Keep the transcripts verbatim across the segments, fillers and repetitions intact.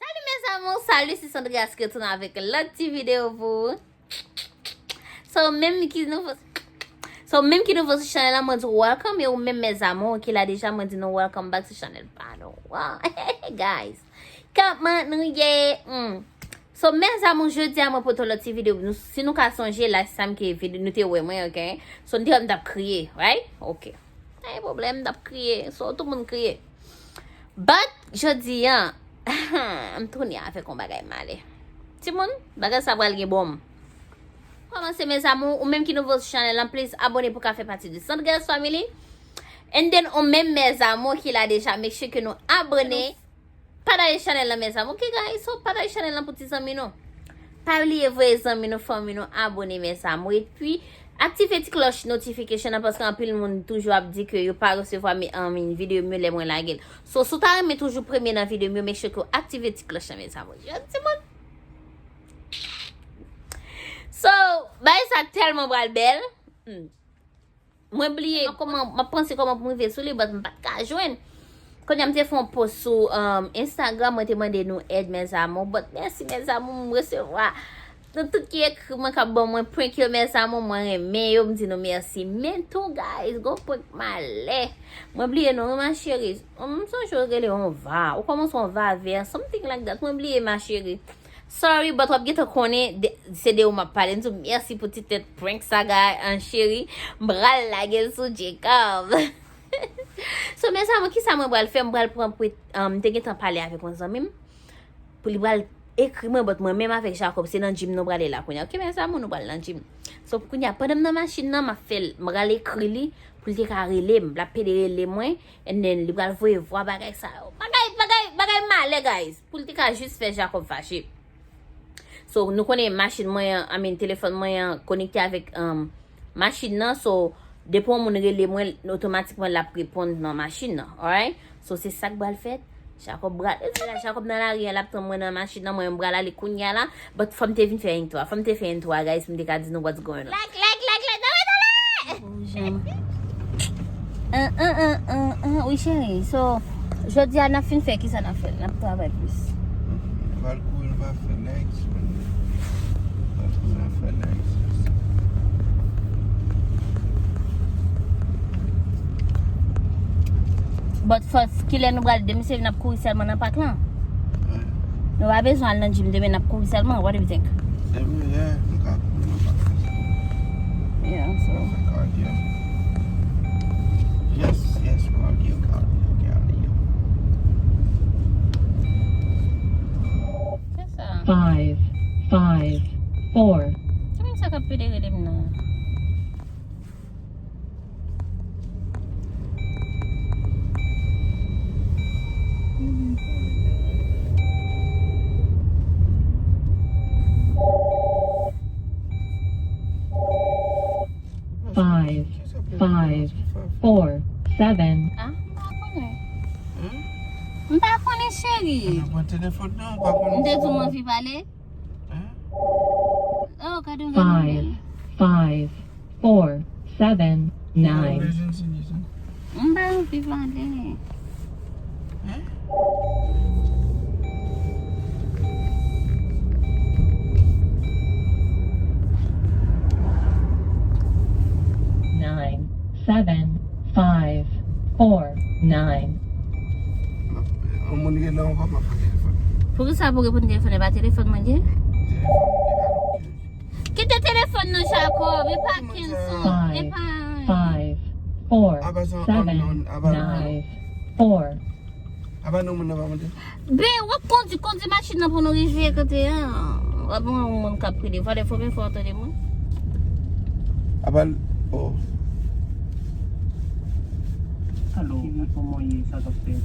Salut mes amours, salut, c'est Sandra qui retourne avec l'autre petite vidéo pour vous. So, menm ki nouvo, so, menm ki nouvo sou chanèl la, mwen di welcome, e ou menm mes amours ki la deja, mwen di nou welcome back sou chanèl pa nou an. Guys, kòman nou ye? Hmm. So, mes amours, jodi a mwen pote yon lòt ti videyo. Nou, si nou ka sonje, last time ke videyo nou te wè mwen, ok? So, nou te wè m t ap kriye, right? Ok. Pa gen pwoblèm, m t ap kriye. So, tout moun kriye. But, jodi a, m tounen avèk yon bagay malè. Timoun, bagay sa pral gen bonm. Kòmanse, mes amours, ou menm ki nouvo sou chanèl lan, please abone pou ka fè pati de Sandre's Family. And then, ou menm, mes amours, ki la deja, make sure ke nou abone. Pataje chanèl lan, mes amours. Ok, guys, so pataje chanèl lan pou ti zanmi nou. Pa bliye voye zanmi nou, fanmi nou, abone, mes amours. Epi, aktive ti klòch notification nan, paske anpil moun toujou ap di ke yo pa resevwa mi-, I mean, videyo m yo lè mwen lage l. So, si w ta renmen toujou premye nan videyo m yo, make sure ke w aktive ti klòch lan, mes amours. Jodi moun. So, bagay sa tèlman pral bèl. Hmm. Mwen bliye kòman, m ap panse kòman pou m rive sou li, but m pa t ka jwenn. Kounye a m te fè yon post sou, um, Instagram, mwen te mande nou èd, mes amours, but mèsi, mes amours, m resevwa. Nou tout ki ekri mwen, k ap ban mwen prank yo, mes amours, mwen renmen yo, m di nou mèsi. Men tou, guys, gon prank malè. Mwen bliye non, wi, ma chérie. M sonje w rele yon va. Ou kòmanse yon va vè, something like that. Mwen bliye, ma chérie. Sorry, but w ap gentan konnen, de, se de ou m ap pale. M di w mèsi pou ti tèt prank saga an, cheri. M pral lage l sou Jacob. So, mes amours, kisa mwen pral fè? M pral pran pou, um, m te gentan pale avèk yon zanmi m. Pou li pral ekri mwen, but mwen menm avèk Jacob, se nan gym nou prale la kounye a. Ok, mes amours, nou pral nan gym. So, kounye a, pandan m nan machin nan, m ap fè l, m pral ekri li, pou li te ka rele m. L ap pede rele mwen, and then li pral voye vwa bagay sa yo. Bagay, bagay, bagay malè, guys. Pou li te ka jis fè Jacob fache. So, nou konnen machin mwen an, I mean, telefòn mwen an konekte avèk, um, machin nan. So, depi yon moun rele mwen, otomatikman l ap reponn nan machin nan. Alright? So, se sa k pral fèt. Jacob pral, e se la Jacob nan lari a, l ap tann mwen nan machin nan, mwen, m pral ale kounye a la. But fò m te vin fè intro a. Fò m te fè intro a, guys, pou m te ka di nou what's going on. Like, like, like, like, dale, dale! Ou janm. An, an, an, an, an, wi, cheri. So, jodi a, n ap fin fè, kisa n ap fè? N ap travay plis. Nou pral kouri, nou pral fè likes, man. Nou pral kouri, nou pral fè likes. But first, kilè nou pral demisye, n ap kouri sèlman nan pak lan? Wi. Nou pa bezwen al nan gym demen, n ap kouri sèlman. What do you think? Demen, yeah, nou ka kouri nan pak lan. Yeah, so. Fè cardio. Yes, yes, cardio, cardio, cardio. Kisa? Five, five, four. Ki moun sa k ap pede rele m nan? Five, five, four, seven. Ah, m pa konnen. Hmm? M pa konnen, cheri. Ou pran telefòn nan, ou pa konnen. M te di w m anvi pale. Hein? Oh, gade yon gade. Five, five, four, seven, nine. Ou bezwen sini sa? M pa anvi pale. Hein? Nine, seven, five, four, nine. Yon moun rele ankò, m ap pran telefòn. Poukisa pou reponn telefòn? E pa telefòn mwen ye? Telefòn mwen ye pa. Kite telefòn nan, Jacob. E pa Kenson. E pa. Five, four, seven, nine, four. Apa non, moun nan pa monte? Ben, w ap kondi, kondi machin nan pou nou rive kote a. W ap wè yon moun k ap rele. Vwalè, fò byen fò w tande moun. Apa l, oh. Alo, kòman w ye? Sa k ap fèt?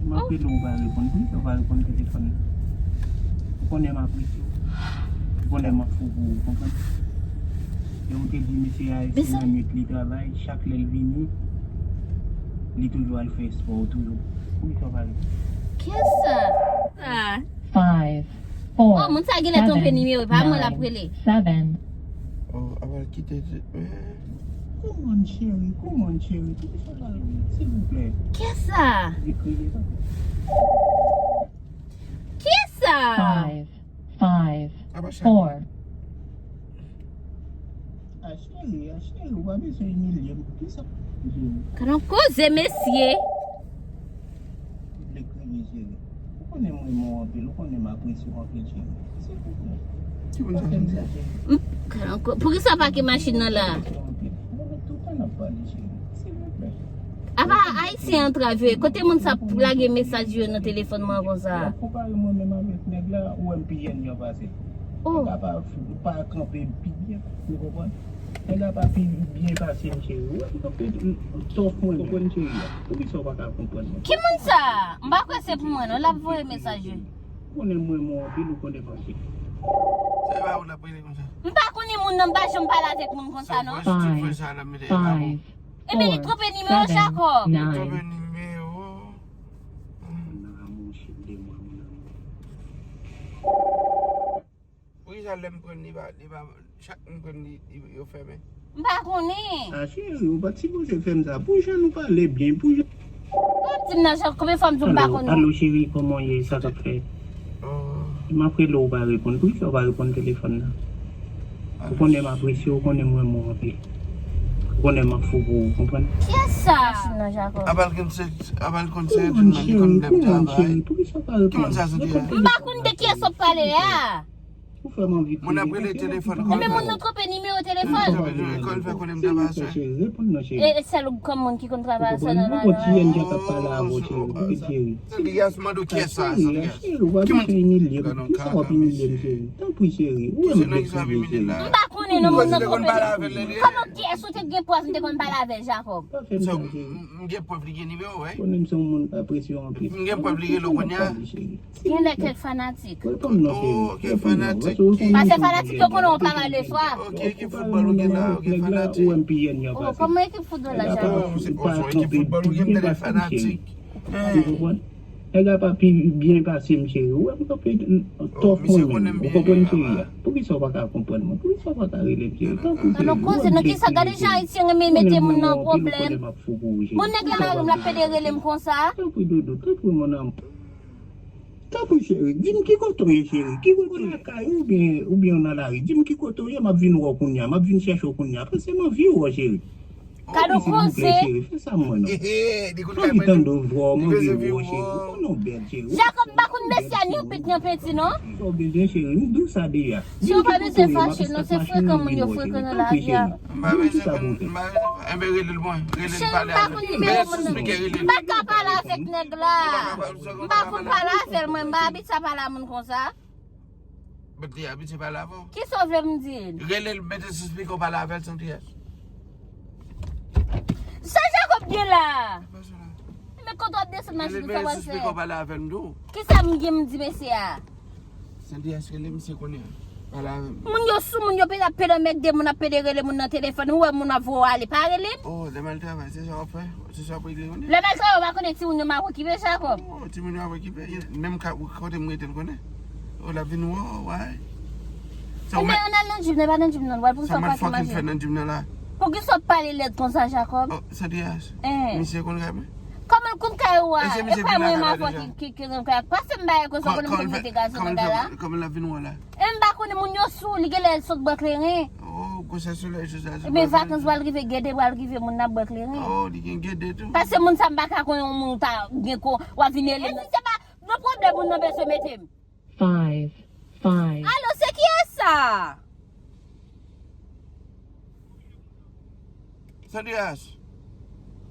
M ap rele w, ou pa reponn. Poukisa w pa reponn telefòn nan? Ou konnen m apresye w. Ou konnen m ap fou pou ou, konprann? E ou te di mesye a, se nan nwit li travay, chak lè l vini, li toujou al fè espò toujou. Poukisa w pa reponn? Kisa? Ah. Five, four, oh, moun sa genlè twonpe nimewo, e pa mwen l ap rele. Seven. Oh, apa l kite di, eh. Come on, cheri, come on, cheri. Poukisa w pa rele, silvouplè? Kiyès sa? Li kriye, pa. Kiyès sa? Five, five, four. A cheri, a cheri, ou pa bezwen imilye m. Poukisa? Gad yon koze, mesye. Ou vle kriye, cheri? Ou konnen m renmen w anpil, ou konnen m apresye w anpil, cheri. Silvouplè. Ki moun sa, cheri? M, gad yon ko-, poukisa w pake machin nan la? Ou konnen tout tan n ap pale, cheri. Silvouplè. Apa Ayisyen an travay, kote moun sa ap lage mesaj yo nan telefòn mwen konsa? W ap konpare mwen menm avèk nèg la, ou wè m pi jèn jan pase. Oh. Nèg la pa, pa kanpe pi byen, ou konprann? Nèg la pa pi byen pase m, cheri. Ou wè m kanpe tòf mwen, konprann, cheri? Poukisa w pa ka konprann mwen? Ki moun sa? M pa kwè se pou mwen, non, l ap voye mesaj yo. Ou konnen mwen, mwen anpil, ou konnen pase. Se pa ou l ap rele konsa. M pa konnen moun nan, m pa janm pale avèk moun konsa, non. Se vre, se tout vre sa l ap mete, e pa bon. Ebyen, li twonpe nimewo, Jacob. Li twonpe nimewo. Mon amour, chéri de moi, mon amour. Poukisa lè m pran li pa, li pa, chak m pran li, li, yo fèmen? M pa konnen. A, cheri, ou pa t sipoze fè m sa. Pou jan nou pale byen, pou jan. Kòm di m nan, Jacob, konbyen fwa m di w m pa konnen? Alo, alo, cheri, kòman w ye? Sa k ap fèt? Oh. M ap rele w, ou pa reponn. Poukisa w pa reponn telefòn nan? Ou konnen m apresye w, ou konnen m renmen w anpil. Ou konnen m ap fou pou ou, konprann? Kiyès sa? Machin nan, Jacob. Apa l konn se, apa l konn se Edwin nan, li konn lè m travay. Ki moun sa, Cynthia? M pa konn de kiyès w ap pale a. Ou fè m anvi kriye. Moun ap rele telefòn, kòm. Ebyen, moun nan twonpe nimewo telefòn. Twonpe nimewo, kòm fè konnen m travay sa. E, e sèl ou kòm moun ki konn travay sa nan la. Ou konprann? Bon, ti jèn jan k ap pale avè w, cheri, ou pete, cheri. Sandrias, mande w kiyès sa, Sandrias. Cheri, ou pa bezwen imilye m. Poukisa w ap imilye m, cheri? Tanpri, cheri. Ou wè m vle kriye, cheri. M pa konnen non, moun nan twonpe. Kòman kiyès ou te gen prèv m te konn pale avè l, Jacob? Pa fè m sa, cheri. M gen prèv li gen nimewo, wi. Konnen m se yon moun k apresye w anpil. M gen prèv li rele w kounye a. Genlè kèk fanatik. Reponn non, cheri. Oh, kèk fanatik. Paske fanatik yo konnen yon travay de swa. Ok, ekip foutbòl ou gen la, ok, fanatik. Ou wè m pi jèn jan pase. Oh, kòman ekip foutbòl la, Jacob? Oh, se, oh, se yon ekip foutbòl ou gen, m tande fanatik. Ou konprann? Nèg la pa pi byen pase m, cheri. Ou wè m kanpe tòf mwen menm. Ou konprann, cheri a? Poukisa w pa ka konprann mwen? Poukisa w pa ka rele m, cheri? Tanpri, cheri. Nan koze, nan kisa, gade jan Ayisyen renmen mete moun nan pwoblèm. Bon, nèg la mari m, l ap pede rele m konsa. Tanpri, doudou, tanpri, mon amour. Tanpri, cheri, di m ki kote w ye, cheri. Ki kote w ye? Lakay ou oubyen, oubyen w nan lari? Di m ki kote w ye, m ap vin wè w kounye a. M ap vin chèche w kounye a. Paske m anvi wè w, cheri. Gade yon koze. Cheri, fè sa mwen non. M anvi tande vwa w, m anvi wè w, cheri. Ou konnen w bèl, cheri. Jacob, m pa konn mesye a ni yon pit ni yon peti non. Sa w bezwen, cheri? M di w sa deja. Si w pa bezwen fache non, se frekan moun yo frekan nan lavi a. M pa bezwen, m pa bezwen. Enben, rele l mwen. Rele l, pale avè l. Mete sou spikè, rele l. M pa ka pale avèk nèg la. M pa konn pale avè l, mwen. M pa abitye a pale a moun konsa. But li abitye pale avè w. Kisa w vle m di l? Rele l, mete sou spikè, w pale avè l, Sandrias. Sa Jacob gen la? Men kote w ap desann machin sa pase? Rele l, mete sou spikè, w pale avè l, m di w. Kisa m gen m di mesye a? Sandrias, rele misye kounye a. Pale avè m. Moun yo sou, moun yo pede ap pede anmède moun, ap pede rele moun nan telefòn. Ou wè moun ap voye w ale, pa rele m. Oh, lè m al travay, se sa w ap fè? Se sa w ap regle kounye a? Lè m al travay, ou pa konnen timoun yo m ap okipe, Jacob? Oh, timoun yo ap okipe. Menm ka, kote m rete, l konnen. Oh, l ap vin wè w, why? Sa w mèt, ann al nan gym nan, pa nan gym nan, w al pou sa w pati mache. Sa w mèt fucking fè nan gym nan la? Poukisa w ap pale lèd konsa, Jacob? Oh, Sandrias. Misye konn kay mwen? Kòman l konn kay ou a? E pa mwen menm avè w ki, ki, ki nan kay la. Pase m bagay konsa, w konnen m konn mete gazo nan kay la. Kòman l ap vin wè w la? E m pa konnen, moun yo sou, li genlè sot bwè kleren. Oh, gwosè solèy, Jozè. Ebyen, vakans pral rive, gede pral rive, moun nan ap bwè kleren. Oh, li gen gede tou. Paske moun sa m pa ka konnen yon moun ou ta gen ko, w ap vin rele m. E si se pa nan pwoblèm moun nan bezwen mete m. Five, five. Alo, se kiyès sa? Sandrias.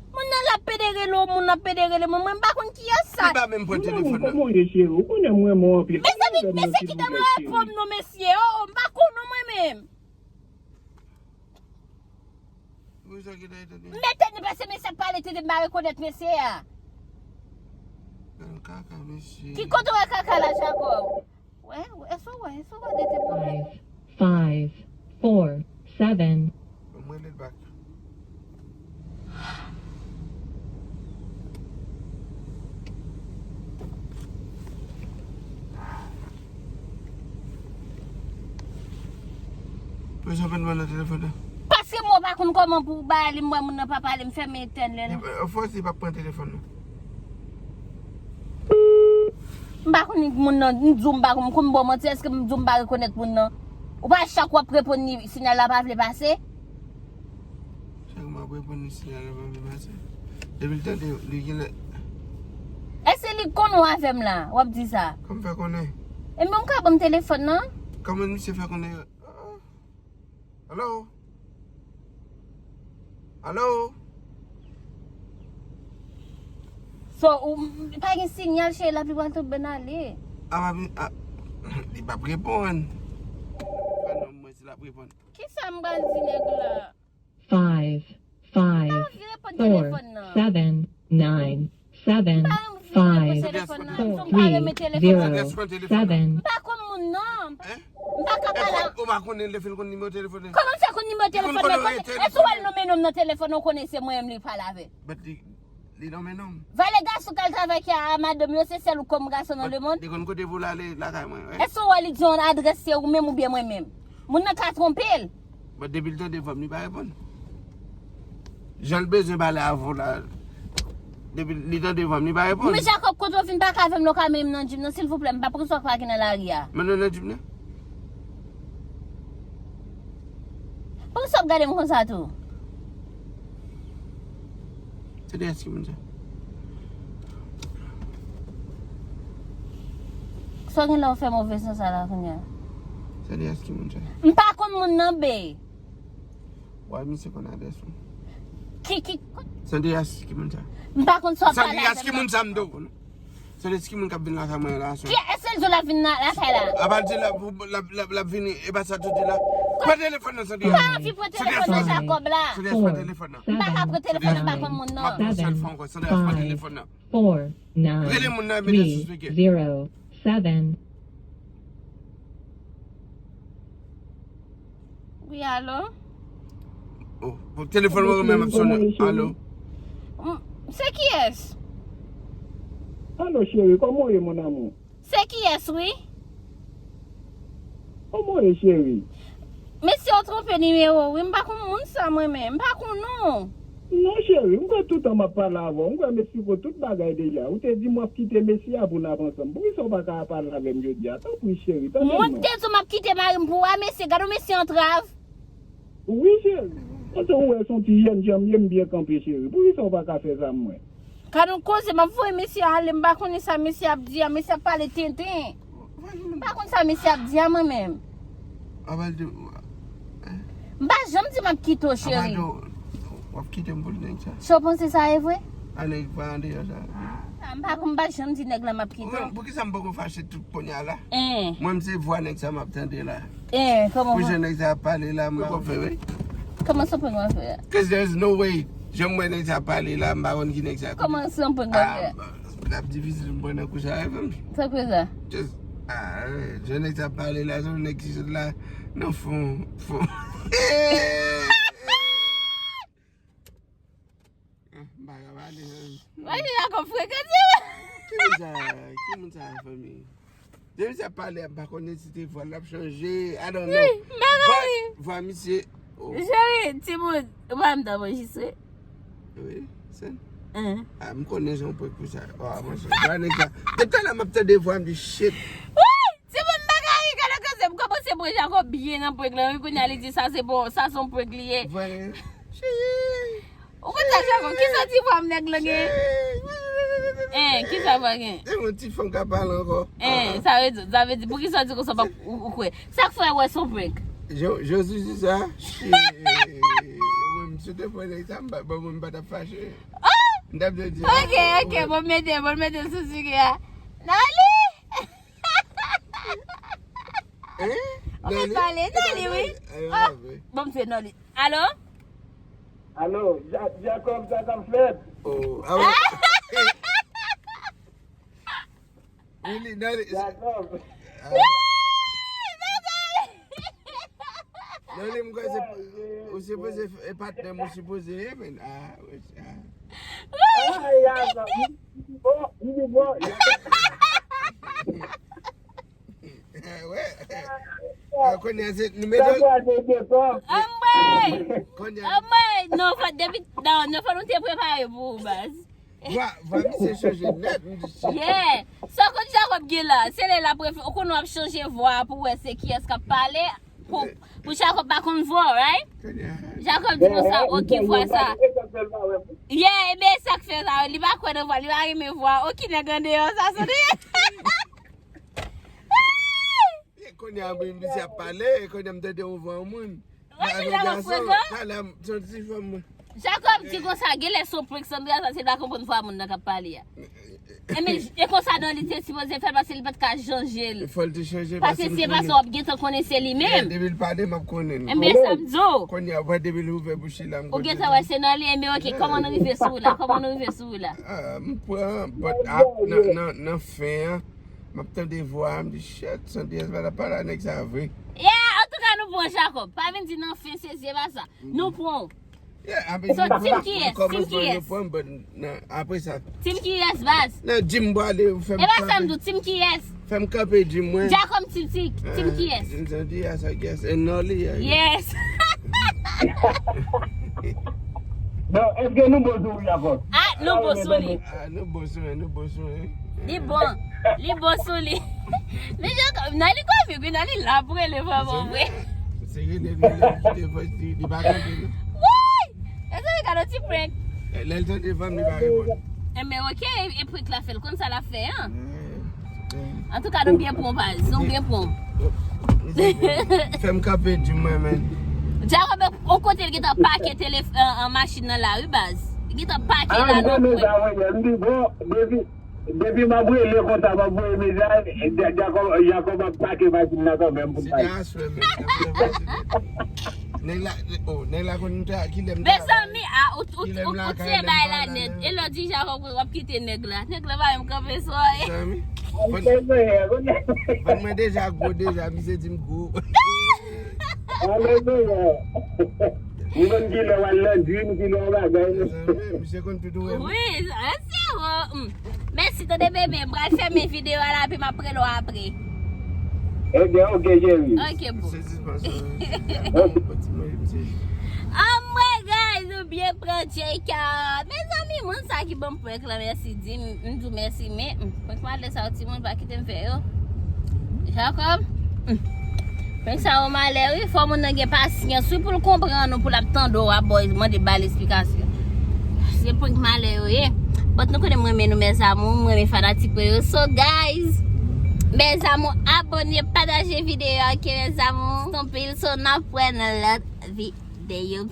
Moun nan l ap pede rele w, moun nan ap pede rele mwen, mwen m pa konn kiyès sa. Li pa menm pran telefòn nan. Kòman w ye, cheri? Ou konnen mwen, mwen anpil. Mezanmi, mesye kite mwen reponn non, mesye. Oh, m pa konn non mwen menm. Wi, sa ki ta etone. M etone paske mesye ap pale, tande m pa rekonèt mesye a. Gad kaka, mesye. Ki kote w wè kaka la, Jacob? Wè, wè, èske w wè, èske w wè de te pwoblèm? Five, five, four, seven. Mwen rele l back. Pou sa fè n pran nan telefòn nan. Paske mwen Pa konn kòman pou w ba li, m wè moun nan pa pale, m fèmen etèn lè l. Li, fò se li p ap pran telefòn nan. M pa konn moun nan, m di w m pa konn, m konn ba w manti, èske m di w m pa rekonèt moun nan? Ou pa chak w ap reponn li, siyal la pa vle pase? Chak m ap reponn li, siyal la pa vle pase. Depi l tande, li genlè. Èske li konn ou avè m la? W ap di sa. Kòman fè konnen? Ebyen, m ka ban m telefòn nan? Kòman misye fè konnen? Hello? Hello? So, ou, pa gen siyal, cheri, la pi pral tou byen ale. A, pa vin, a, li p ap reponn. Pa non, mwen, si l ap reponn. Kisa m pral di nèg la? Five, five, four, seven, nine, seven, five, four, three, zero, seven. M pa konn moun nan. M pa ka pale. Ou pa konnen lè fè l konn nimewo telefòn li? Kòman m fè konn nimewo telefòn nan? Èske w wè l nonmen non m nan telefòn, ou konnen se mwen menm li pale avè? But li, li nonmen non m. Valè gason k al travay ki a madanm yo, se sèl ou kòm gason nan lemonn. Li konn kote pou l ale lakay mwen, wi. Èske w wè li di yon adrès se ou menm oubyen mwen menm? Moun nan ka twonpe l. But depi l tande vwa m, li pa reponn. Jan l bezwen pale avè w la, depi li tande vwa m, li pa reponn. Men Jacob, kote w vin pale avè m, lè w ka mennen m nan djim nan, silvouplè, m pa pran sa w pa gen nan lari a. Mennen w nan djim nan? Poukisa w ap gade m konsa tou? Se de yès ki moun sa? Sa w gen lè w fè move san sa la kounye a? Se de yès ki moun sa? M pa konn moun nan, be. Wè, misye konn adrès ou. Ki, ki? Sandrias, ki moun sa? M pa konn sa w ap pale avè m nan. Sandrias, ki moun sa m do? Sandrias, ki moun k ap vin lakay mwen la aswè? Ki, èske l di w l ap vin la, lakay la? Apa l di l ap, l ap, l ap, l ap vini, e pa sa tou di la? Pran telefòn nan, Sandrias. M pa anvi pran telefòn nan Jacob la. Sandrias, pran telefòn nan. M pa ka pran telefòn, m pa konn moun nan. M ap di w sa yon sèl fwa ankò, Sandrias, pran telefòn nan. Rele moun nan, mete sou speaker. Wi, alo? Oh, telefòn mwen menm ap sonnen. Alo? Mm, se kiyès? Alo, cheri, kòman w ye, mon amour? Se kiyès, wi? Kòman w ye, cheri? Mesye, w twonpe nimewo, wi. M pa konn moun sa, mwen menm. M pa konn non. Non, cheri, m kwè toutan m ap pale avè w. M kwè m eksplike w tout bagay deja. Ou te di m w ap kite mesye a pou n ap ansanm. Poukisa w pa ka pale avè m jodi a? Tanpri, cheri, tande m non. Mwen te di w m ap kite mari m pou w, a mesye, gade yon mesye antrav. Wi, cheri. Paske ou wè se yon ti jèn jan m ye, m byen kanpe, cheri. Poukisa w pa ka fè sa, mwen? Gade yon koze, m ap voye mesye a ale, m pa konnen sa mesye ap di a, mesye ap pale tenten. M pa konn sa mesye ap di a, mwen menm. M pa janm di m ap kite w, cheri. W ap kite m pou nèg sa? Si w panse sa e vre? A nèg pa andeyò sa. M pa konn, m pa janm di nèg la m ap kite w. Poukisa m poko fache tout kounye a la? Mwen m se vwa nèg sa m ap tande la. Pou jan nèg sa ap pale la, m poko fè, wi. Kòman se yon prank w ap fè a? Cause there is no way. Jan m wè nèg sa ap pale la, m pa konn ki nèg sa. Kòman se yon prank w ap fè a? L ap difisil m pran nan kou sa, wi, frè m. Sa k fè sa? Just, ah, jan nèg sa ap pale la, se yon nèg ki sot la nan fon, fon. Ah, m pa ka pale, frè m. Wè li la kon frekante. Ki moun sa, ki moun sa, fanmi? Depi sa pale a, m pa konnen si te vwa l ap chanje. I don't know. Wi, m pa konnen. Vwa misye. Oh. Cheri, timoun, ou pa m t anrejistre? Wi, sèn. Ah, m konnen jan w prank pou sa. Oh, mwen se vwa nèg sa. Depi talè m ap tande vwa m di shit. Wi, timoun, m pa ka ri, gade koze m kòmanse pran Jacob byen nan prank lan. Wi, kounye a li di sa se bon, sa se yon prank li ye. Vwa nèg. Cheri. Ou konn sa, Jacob? Kisa ti vwa m nèg lan gen? Hein, kisa vwa gen? E yon ti fanm ka pale ankò. Hein, sa vle di, sa vle di, poukisa w di konsa, ou, ou kwè? Sa k fè wè se yon prank? Jo-, Jozi di sa? Shit. Mwen, m sou te pran nèg sa, m pa, bon, mwen, m pa t ap fache. M t ap di, ok, ok, bon, mete, bon, mete sou sike a. Noli! Hein? Ou mèt pale, Noli, wi. Bon, m se Noli. Alo? Alo, Ja-, Jacob, sa k ap fèt? Oh, ah, wi. Really, Noli. Jacob. Ah. Noli, m kwè se, ou sipoze, e patnè m ou sipoze ye, men. Ah, wi, ah. Ah, ya, sa, bon, bon. Wè. Ah, kounye a se nimewo. Sa kwa se de kò. Hey! Kounye a. Anmwey, non, fò depi, non, non, fò nou te prepare pou ou, baz. Vwa, vwa misye chanje nèt, m di shit. Yeah. Sa w konn Jacob gen la, se lè l ap refe-, ou konn w ap chanje vwa pou wè se kiyès k ap pale, pou, pou Jacob pa konn vwa w, right? Kounye a. Jacob di konsa, ok, vwa sa. Yeah, e ben sa k fè sa, li pa kwè nan vwa, li pa renmen vwa. Ok, nèg andeyò sa, sonde. E kounye a, wi, misye ap pale, e kounye a m tande yon vwa yon moun. Wè, se Jacob frekan. Talè, m, se yon ti fanm, mwen. Jacob di konsa, genlè se yon prank, sanble sa, se pa konprann vwa moun nan k ap pale a. Enben, e konsa non li te sipoze fè l, paske li pa t ka chanje l. Fò l te chanje, paske se pa sa w ap gentan konnen se li menm. Depi l pale, m ap konnen. Enben, sa m di w. Kounye a, wè, depi l ouvè bouch li la, m konnen. Ou gentan wè se nan li, enben, ok, kòman nou rive sou ou la? Kòman nou rive sou ou la? Ah, m pran, but, ap, nan, nan, nan fen an, m ap tande vwa a, m di, shit, Sandy Espada pale a nèg sa vre. Yeah, antouka, nou pran Jacob. Pa vin di nan fen, se, se pa sa. Nou pran w. Yeah, apre, so, team kiyès? Team kiyès? Yo pran m, but, nan, apre sa. Team kiyès, baz? Nan, Jim, bwa, ale, ou fè m kanpe. E pa sa m di w, team kiyès? Fè m kanpe, Jim, mwen. Jacob, team, team, team kiyès? Jim Sandy, yes, I guess. And Nolly, I guess. Yes. Non, èske nou bon sou ou, Jacob? Ah, nou bon sou li. Ah, nou bon sou, nou bon sou, hein. Li bon. Li bon sou li. Men Jacob, nan li komik, wi, nan li la pou rele vrèman vre. Se rele, rele, kite vòs li, li pa kanpe, non. Woy! Mezanmi, gade yon ti prank. Lè l tande vwa m, li pa reponn. Enben, ok, e, e prank la fè l konn sa l ap fè, an. Antouka, nou byen pran, baz. Nou byen pran. Fè m kanpe, di mwen, men. Jacob, on kote l gentan pake telef-, an, an machin nan la, wi, baz. Li gentan pake la, nan pwen. Depi, depi m ap rele konsa, m ap voye mesaj, Ja-, Jacob, Jacob ap pake machin nan kanmenm pou l pale. Se te aswè menm, nèg la, oh, nèg la konn ta, kilè m ta. Mezanmi, a, ou, ou, ou, ou tiye bay la nèt. E lè w di Jacob w ap kite nèg la. Nèg la pa menm kanpe sou anyen. Mezanmi. Vant mwen deja gwo deja, misye di m gwo. Alelouya. M konn kilè w al nan gym, kilè w bagay. Mezanmi, misye konn tout ou wè. Wi, se bon. Mèsi, tande bebe, m pral fèmen videyo a la, epi m ap rele w apre. Ebyen, ok, cheri. Ok, boo. Se sispansyon, wi. Ok. Yon ti manje, misye. Anmwey, guys, nou byen pran Jayka. Mezanmi, moun sa ki ban m prank la, mèsi, di m, m di w mèsi, men, hmm, prank malè sa yo, timoun, pa kite m fè yo. Jacob, hmm. Prank sa yo malè, wi. Fò moun nan gen pasyans, wi, pou l konprann ou, pou l ap tande w, ap ba w, mande ba l esplikasyon. Se prank malè yo ye. But nou konnen m renmen nou, mes amours, m renmen fanatik mwen yo. So, guys, mes amours, abòne, pataje videyo a, ok, mes amours. Anpil, so, n ap wè nan lòt videyo.